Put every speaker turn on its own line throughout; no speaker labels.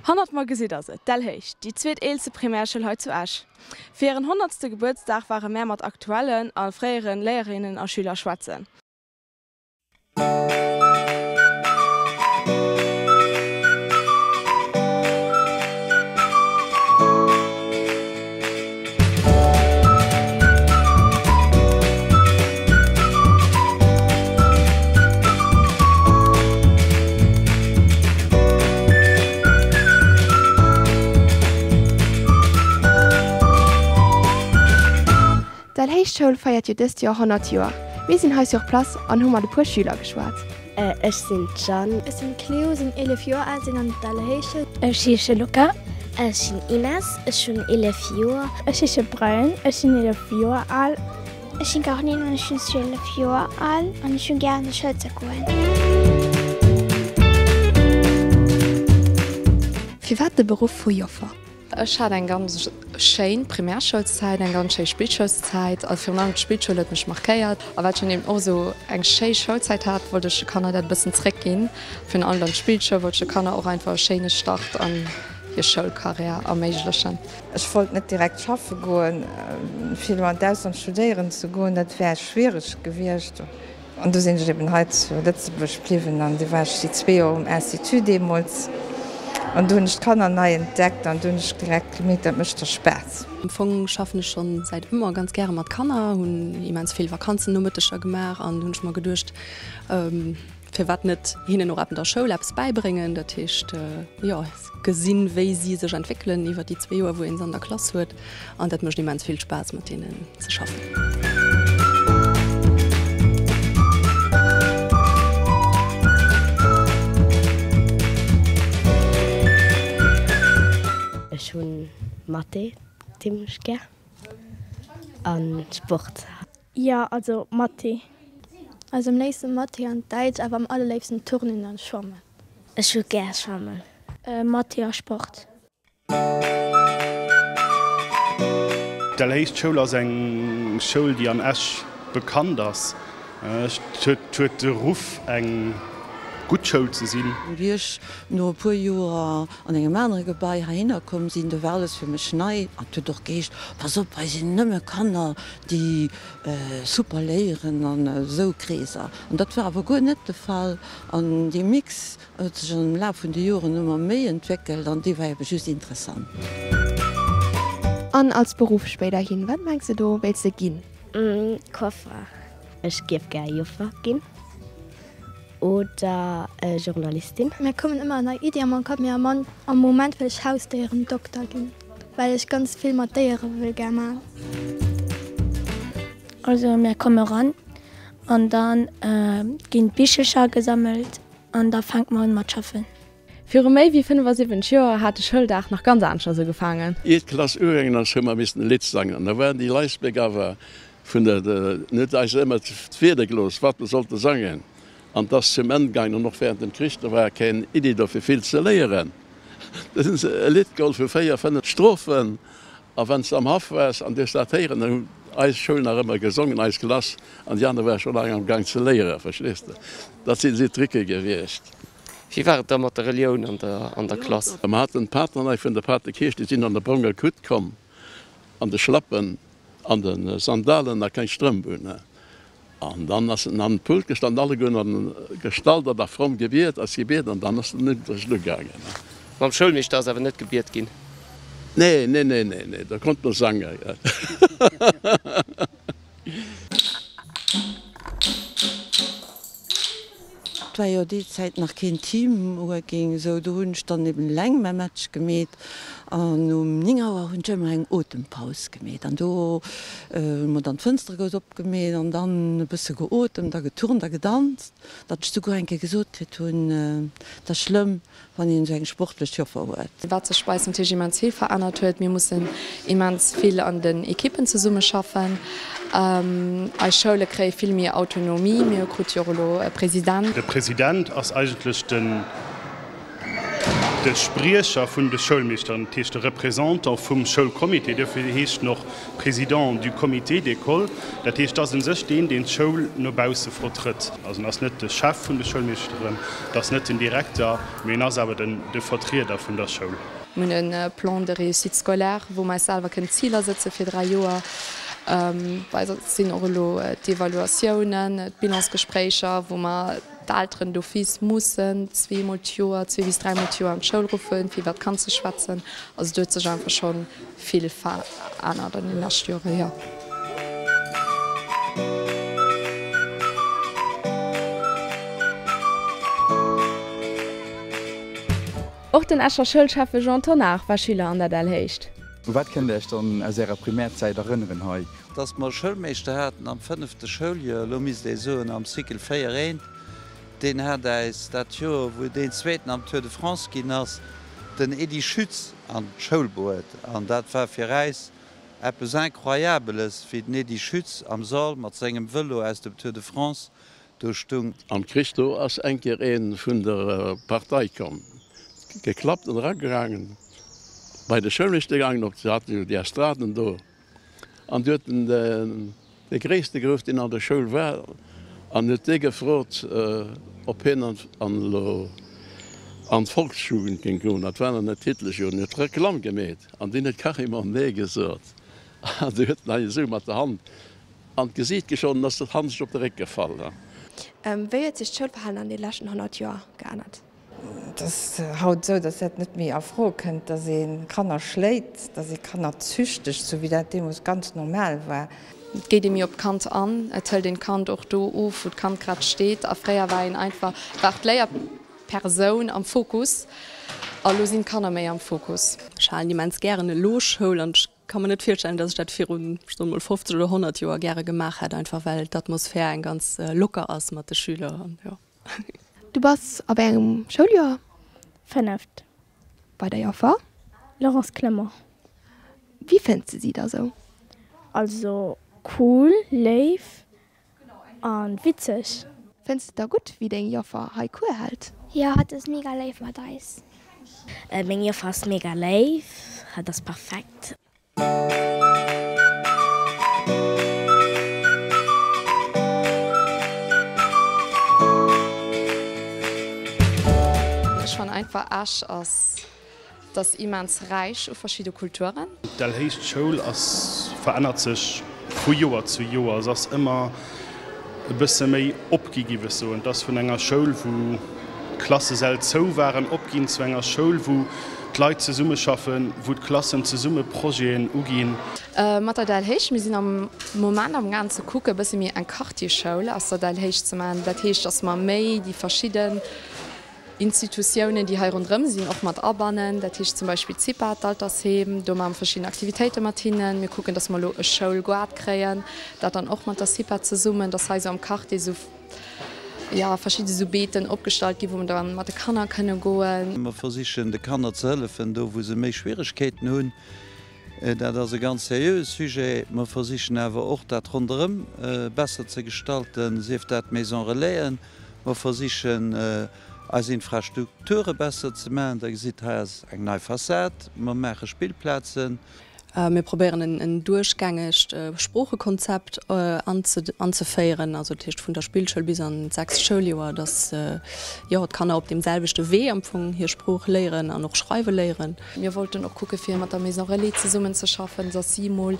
Hannert mer gesitt der se, d'Dellhéicht, déi zweet eelste Primärschoul hei zu Esch. Fir hiren honnertste Gebuertsdag ware mär mat aktuellen a fréieren Léierinnen a Schüler schwätzen.
D'Dellhéicht-Schoul feiert jo dëst Joer 100 Joer. Mir sinn hei sur place an hu mat e puer Schüler geschwat.
Ech sinn d'Jeanne.
Ech sinn d'Cléo, sinn 11 Joer al, sinn an der Dellhéicht-Schoul.
Ech heesche Luca.
Ech sinn Ines, ech hunn 11 Joer.
Ech heesche Brian, ech sinn 11 Joer al.
Ech sinn Caroline an ech sinn 12 Joer al an ech hunn gär an de Schoul ze goen.
Firwat de Beruff vu Joffer?
Ech hat eng ganz schéin Primärschoulszäit, eng ganz schéi Spillschoulszäit a virun allem d'Spillschoul huet mech markéiert. A well ech dann eben och esou eng schéi Schoulzäit hat, wollt ech de Kanner dat e bëssen zréckginn. Virun allem dann d'Spillschoul wollt ech de Kanner och einfach e schéine Start an hir Schoulkarriär erméiglechen.
Ech wollt net direkt schaffe goen, fir elo an d'Ausland studéieren ze goen, dat wär schwiereg gewiescht. An du sinn ech eben hei zu Lëtzebuerg bliwwen an du war ech déi zwee Joer um Institut deemools an du hunn ech d'Kanner nei entdeckt an du hunn ech direkt gemierkt, dat mécht der Spaass.
Am Fong schaffen ech schonn säit ëmmer ganz gäre mat Kanner, hunn immens vill Vakanzennomëtteger gemaach an du hunn ech mer geduecht, Firwat net hinnen och an der Schoul eppes bäibréngen, dat heescht jo gesinn, wéi si sech entwéckelen iwwer déi zwee Joer, wou een se an der Klass huet. An dat mécht immens vill Spaass, mat hinnen ze schaffen.
Ech hunn Mathé zimmlech gär an Sport.
Jo, also Mathé.
Also am léifsten Mathé an Däitsch, awer am allerléifsten Turnen an Schwammen.
Ech hu gär Schwammen.
Mathé a Sport.
D'Dellhéicht Schoul ass eng Schoul, déi an Esch bekannt ass. Et huet de Ruff, eng gutt Schoul ze sinn.
Wéi ech no e puer Joer an engem anere Gebai heihinner komm sinn, do war alles fir mech nei an et huet och geheescht, Pass op, hei sinn nëmme Kanner, déi super léieren an esou Kreeser. An dat war awer guer net de Fall an dee Mix huet sech am Laf vun de Joren ëmmer méi entwéckelt an dee war ebe just interessant.
An als Beruff spéiderhin, wat mengs de do wéilts de ginn?
Coiffer. Ech gief gär Joffer ginn oder Journalistin.
Mir kommen ëmmer nei Iddien an mein Kapp, mee am Moment wëll ech Hausdéierendokter ginn, well ech ganz vill mat Déiere wëll gär man.
Also mir komme ran an dann ginn d'Bichelcher gesammelt an da fänke mer un mat schaffen.
Viru méi wéi 75 Joer hat de Schouldag nach ganz aneschters ugefaangen.
Ier d'Klass ugaangen ass, hu mer missen e Lidd sangen an da waren déi Leisbéck awer vun der, en huet eis ëmmer d'Wieder gelooss, wat mer sollte sangen an 't ass zum Enn gaangen an och während dem Krich, do war keng Iddi do fir vill ze léieren. Da hunn se e Lidd geholl vu véier, fënnef Strophen A wann s de am Haff waars an du hues dat héieren, dann hunn eis Schoul nach ëmmer gesongen, eis Klass, an déi aner ware scho laang am Gang ze léieren, verstees de? Dat sinn esou Tricke gewiescht.
Wéi war et da mat der Relioun an der an der Klass?
Mer haten d'Paternei vun der Patekierch, déi sinn an der bronger Kutt komm, an de Schlappen, an de Sandalen a keng Strëmp un. An dann ass en an den Pult gestanden, allegueren an gestaldert a fromm gebiet, ass gebiet an dann ass den Unterrecht ugaangen.
Mam Schoulmeeschter ass awer net gebiet ginn?
Nee, nee, nee, nee, nee, do konnt mer sangen.
Et war jo déi Zäit nach keen Teamworking esou, do hunn ech dann eben eleng mäi Match gemeet an um 9 Auer hunn ech ëmmer eng Otempaus gemeet an do hu mer dann d'Fënstere grouss opgemeet an dann e bësse geotemt a geturnt a gedanzt, datt ech souguer eng Kéier gesot kritt hunn, et ass schlëmm Wann een esou eng sportlech Joffer huet.
Wat sech bei eis natierlech immens vill verännert huet, mir mussen immens vill an den Ekippen zesummeschaffen. Eis Schoule kréie vill méi Autonomie. Mir krute jo och elo e President.
De President ass eigentlech den. De Spriecher vun de Schoulmeeschteren, dat heescht de Représentant vum Schoulcomité, duerfir heescht en och Président du Comité d'école, dat heescht, et ass u sech deen, deen d'Schoul no bausse vertrëtt. Also en ass net de Chef vun de Schoulmeeschteren, et ass net den Direkter, mee en ass awer de Vertrieder vun der Schoul.
Mir hunn e Plan de réussite scolaire, wou mer eis selwer kënnen Ziler sëtze fir 3 Joer. Bei eis sinn och elo d'Evaluatiounen, d'Bilansgespréicher, wou mer d'Elteren d'office mussen zweemol d'Joer, zwee bis dräimol d'Joer an d'Schoul ruffen, fir iwwer d'Kand ze schwätzen. Also do huet sech einfach scho vill verännert an deene leschte Jore, jo.
Och den Escher Schoulschäffe Jean Tonnar war Schüler an der Dellhéicht.
U wat kënnt Dir Iech dann aus Ärer Primärzäit erënneren hei?
Dass mer e Schoulmeeschter haten am fënnefte Schouljoer, elo misst ee soen am Cycle 4 eent, deen hat äis dat Joer, wou deen zweeten am Tour de France ginn ass, den Edy Schütz an d'Schoul bruet. An dat war fir äis eppes Incroyabeles, wéi den Edy Schütz am Sall mat sengem Vëlo aus dem Tour de France do stung.
Am Krich do ass eng Kéier een vun der Partei komm, geklappt an eragaangen, bei de Schoulmeeschter gaangen, op, se haten jo déi Estraden do, an du huet en de Gréisste geruff, deen an der Schoul war, an huet dee gefrot, ob hien an elo an d'Volksjugend géing goen. Dat war nach net d'Hitlerjugend. En huet Reklamm gemeet, an deen huet carrément nee gesot, an du huet en hei esou mat der Hand An d'Gesiit geschonn an ass d'Hand sech op de Réck gefall.
Wéi huet sech d'Schoulverhalen an de leschten 100 Joer geännert?
Et ass haut esou, datt dat net méi a Fro kënnt, datt ee Kanner schléit, datt ee Kanner züchtegt, esou wéi dat deemools ganz normal war.
Et geet ee méi op d'Kand an, et hëlt een d'Kand och do of, wou d'Kand grad steet. A fréier war een einfach, war d'Léierpersoun am Fokus, a lo sinn d'Kanner méi am Fokus. Ech halen immens gären elo Schoul an ech Ka mer net virstellen, dass ech dat virun, ech soen mol, 50 oder 100 Joer gäre gemaach hätt, einfach well d'Atmosphär eng ganz locker ass mat de Schüler an jo.
Du bass a wéi engem Schouljoer?
Fënneft.
Bei der Joffer?
Laurence Clement.
Wéi fënns de si da sou?
Also cool, léif An witzeg.
Fënns de da gutt wéi deng Joffer hei Cours hält?
Jo, hatt ass mega léif mat eis.
Meng Joffer ass mega léif, hatt ass perfekt.
Ech fannen einfach Esch ass Et ass immens räich u verschidde Kulturen.
D'Dellhéicht Schoul ass verännert sech vu Joer zu Joer. Se ass ëmmer e bësse méi opgi giff ech soen. Et ass vun enger Schoul, wou d'Klassesäll zou waren, opginn zu enger Schoul, wou d'Leit zesummeschaffen, wou d'Klassen zesumme Projeten uginn.
Mat der Dellhéicht, mir sinn am Moment am gaang ze kucken, e bësse méi eng Quartierschoul aus der Dellhéicht ze maachen. Dat heescht, datt mer méi déi verschidden Institutiounen, déi hei ronderëm sinn, och mat abannen. Dat heescht zum Beispill d'CIPA, d'Altersheem, do maache mer verschidden Aktivitéite mat hinnen. Mir kucken, datt mer elo e Schoulgoart kréien, dat dann och mat der CIPA zesummen, datt hei esou am Quartier esou, jo, verschidde esou Beeten opgestallt ginn, wou mer da mat de Kanner kënne goen.
Mer versichen de Kanner ze hëllefen do wou se méi Schwieregkeeten hunn. Dat ass e ganz seriöe Sujet. Mer versichen awer och dat ronderëm besser ze gestalten, sief dat d'Maison Relaisen. Mer versichen eis Infrastrukture besser ze maachen. Der gesitt, hei ass eng nei Fassad. Mer maache Spillplazen.
Mir probéieren en duerchgängegt Sproochekonzept anzeféieren, also dat heescht vun der Spillschoul bis an d'sechst Schouljoer, dass jo d'Kanner op deem selwechte Wee am Fong hir Sprooch léieren an och schreiwe léieren. Mir wollten och kucke fir mat der Maison Relais zesummen ze schaffen, dass si mol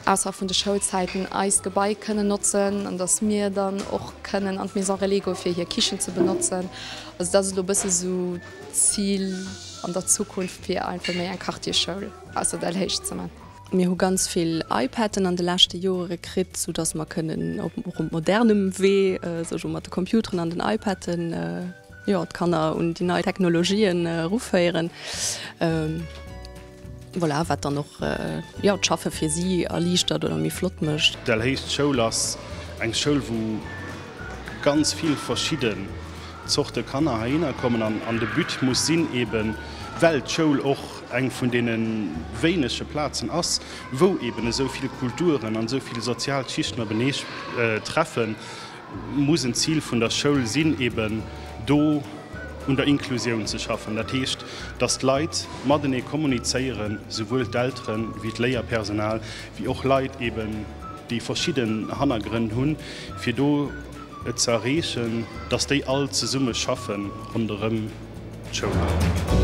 ausserhalb vun de Schoulzäiten eist Gebai kënnen notzen an dass mir dann och kënnen an d'Maison Relais goe fir hir Kichen ze benotzen. Also dat ass elo e bësse sou d'Zil an der Zukunft fir einfach méi eng Quartierschoul aus der Dellhéicht ze man. Mir hu ganz vill iPaden an de leschte Joere kritt, sou dass mer kënnen op och op modernem Wee, sou mat de Computeren an den iPaden, jo, d'Kanner un déi nei Technologien eruféieren. Voilà, wat dann och, jo, d'Schaffe fir si erliichtert oder méi flott mécht.
D'Dellhéicht Schoul ass eng Schoul, wou ganz vill verschidden Zorte Kanner heihinner kommen an de But muss sinn, eben well d'Schoul och eng vun deene wéinege Plazen ass, wou eben esou vill Kulturen an esou vill sozial Schichten openee treffen, muss en Zil vun der Schoul sinn, eben do. un der Inklusioun ze schaffen. Dat heescht, datt d'Leit matenee kommunizéieren, souwuel d'Eltere wéi d'Léierpersonal, wéi och Leit eben, déi verschidden Hannergrënn hunn, fir do et ze erreechen, datt déi all zesumme schaffe ronderëm d'Schoul.